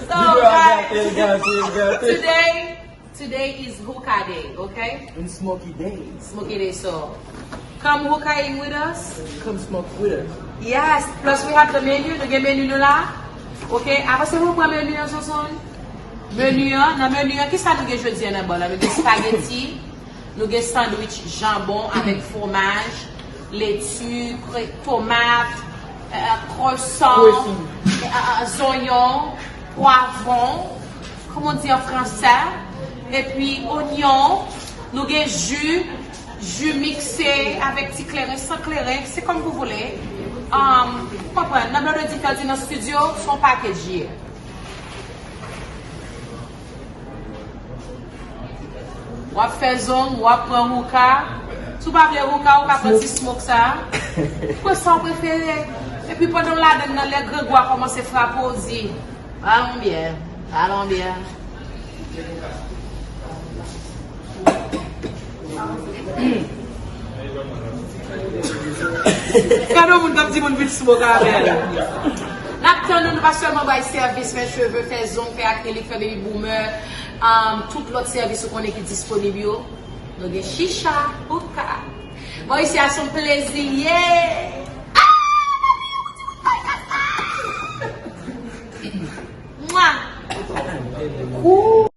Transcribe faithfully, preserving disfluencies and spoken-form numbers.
So, guys, today, today is hookah day, okay? And smoky day. Smoky day, so come hookahing with us. Come smoke with us. Yes, plus we have the menu. Nou gen menu nou la. Ok, avanse pou pran menu an, Sonson. Menu an, nan menu an, kisa nou gen jodi a nan bòl la? Nou gen spaghetti, nou gen sandwich janbon avèk fwomaj, leti, kre- tomat, euh, croissant, euh, euh, zonyon, pwavwon, comment on dit en français? Epi onyon, nou gen ji, ji mikse avèk ti kleren, san kleren, c'est comme vous voulez. Um, ou konprann, nan blòdè di fè di nan studio, se yon package ye. W ap fè zong, w ap pran houka. Si w pa vle houka, ou ka pran ti smoke sa. Pran sa w prefere. Epi pandan w ladann nan, lè grangou a kòmanse frape w, di, "Allons bien, allons bien." Gade yon moun k ap di moun vin smoke avè l. N ap tann nou, nou pa sèlman bay sèvis, fè cheve, fè zong, fè akrilik, fè baby boomer, um, tout lòt sèvis ou konnen ki disponib yo. Nou gen chicha, houka. Bon, isi a se yon plezi, ye! Ah, mon Dieu, mon Dieu, mon Dieu, mon Dieu. Mwa! Kou!